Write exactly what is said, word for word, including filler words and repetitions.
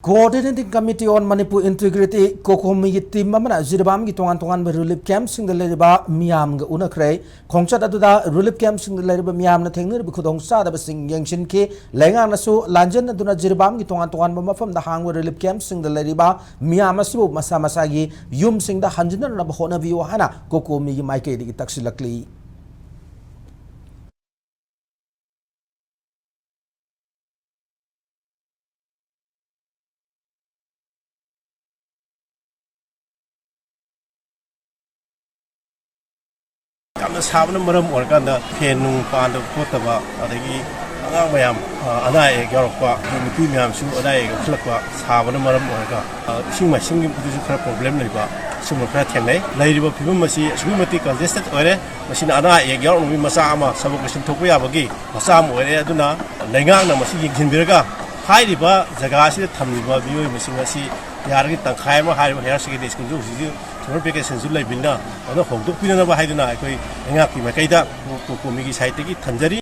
Coordinating Committee on Manipur Integrity, COCOMI ꯒꯤ team ꯑꯃꯅ ꯖꯤꯔꯤꯕꯥꯝꯒꯤ ꯇꯣꯉꯥꯟ ꯇꯣꯉꯥꯟꯕ relief camp ꯁꯤꯡꯗ ꯂꯩꯔꯤꯕ ꯃꯤꯌꯥꯝꯒ ꯎꯅꯈ꯭ꯔꯦ꯫ ꯈꯣꯡꯆꯠ ꯑꯗꯨꯗ relief camp ꯁꯤꯡꯗ ꯂꯩꯔꯤꯕ ꯃꯤꯌꯥꯝꯅ ꯊꯦꯡꯅꯔꯤꯕ ꯈꯨꯗꯣꯡꯆꯥꯗꯕꯁꯤꯡ ꯌꯦꯡꯁꯤꯟꯈꯤ꯫ ꯂꯩꯉꯥꯛꯅꯁꯨ ꯂꯥꯟꯖꯦꯟꯅꯗꯨꯅ ꯖꯤꯔꯤꯕꯥꯝꯒꯤ ꯇꯣꯉꯥꯟ ꯇꯣꯉꯥꯟꯕ ꯃꯐꯝꯗ ꯍꯥꯡꯕ relief camp ꯁꯤꯡꯗ ꯂꯩꯔꯤꯕ ꯃꯤꯌꯥꯝ ꯑꯁꯤꯕꯨ ꯃꯁꯥ ꯃꯁꯥꯒꯤ ꯌꯨꯝꯁꯤꯡꯗ ꯍꯟꯖꯤꯟꯅꯅꯕ ꯍꯣꯠꯅꯕꯤꯌꯨ ꯍꯥꯏꯅ COCOMI ꯒꯤ ꯃꯥꯏꯀꯩꯗꯒꯤ ꯇꯛꯁꯤꯜꯂꯛꯂꯤ꯫ ꯌꯥꯝꯅ ꯁꯥꯕꯅ ꯃꯔꯝ ꯑꯣꯏꯔꯀꯥꯟꯗ fan ꯅꯨꯡ ꯄꯥꯟꯗꯕ ꯈꯣꯠꯇꯕ, ꯑꯗꯒꯤ ꯑꯉꯥꯡ ꯃꯌꯥꯝ, ꯑ, ꯑꯅꯥ ꯑꯌꯦꯛ ꯌꯥꯎꯔꯛꯄ, ꯅꯨꯄꯤ ꯃꯌꯥꯝꯁꯨ ꯑꯅꯥ ꯑꯌꯦꯛ ꯌꯥꯎꯁꯜꯂꯛꯄ, ꯁꯥꯕꯅ ꯃꯔꯝ ꯑꯣꯏꯔꯒ, ꯑ, ꯏꯁꯤꯡ ꯃꯥꯏꯁꯤꯡꯒꯤꯗꯨꯁꯨ ꯈꯔ problem ꯂꯩꯕ, ꯁꯤꯒꯨꯝꯕ ꯈꯔ ꯊꯦꯡꯅꯩ꯫ ꯂꯩꯔꯤꯕ ꯐꯤꯕꯝ ꯑꯁꯤ ꯑꯁꯨꯛꯀꯤ ꯃꯇꯤꯛ congested ꯑꯣꯏꯔꯦ꯫ ꯃꯁꯤꯅ ꯑꯅꯥ ꯑꯌꯦꯛ ꯌꯥꯎꯔꯛꯅꯕꯒꯤ ꯃꯆꯥꯛ ꯑꯃ, ꯁꯕꯣꯀ ꯁꯤꯟꯊꯣꯛꯄ ꯌꯥꯕꯒꯤ ꯃꯆꯥꯛ ꯑꯃ ꯑꯣꯏꯔꯦ꯫ ꯑꯗꯨꯅ ꯂꯩꯉꯥꯛꯅ ꯃꯁꯤ ꯌꯦꯡꯁꯤꯟꯕꯤꯔꯒ ꯍꯥꯏꯔꯤꯕ ꯖꯒꯥ ꯑꯁꯤꯗ ꯊꯝꯂꯤꯕ ꯃꯤꯑꯣꯏꯕꯁꯤꯡ ꯑꯁꯤ ꯌꯥꯔꯒꯗꯤ ꯇꯪꯈꯥꯏ ꯑꯃ ꯍꯥꯏꯔꯤꯕ higher secondary school ꯁꯨ ꯍꯧꯖꯤꯛ summer vacation ꯁꯨ ꯂꯩꯕꯅꯤꯅ ꯑꯗꯨ ꯍꯣꯡꯗꯣꯛꯄꯤꯅꯅꯕ ꯍꯥꯏꯗꯨꯅ ꯑꯩꯈꯣꯏ ꯂꯩꯉꯥꯛꯀꯤ ꯃꯥꯏꯀꯩꯗ COCOMI ꯒꯤ side ꯇꯒꯤ ꯊꯝꯖꯔꯤ꯫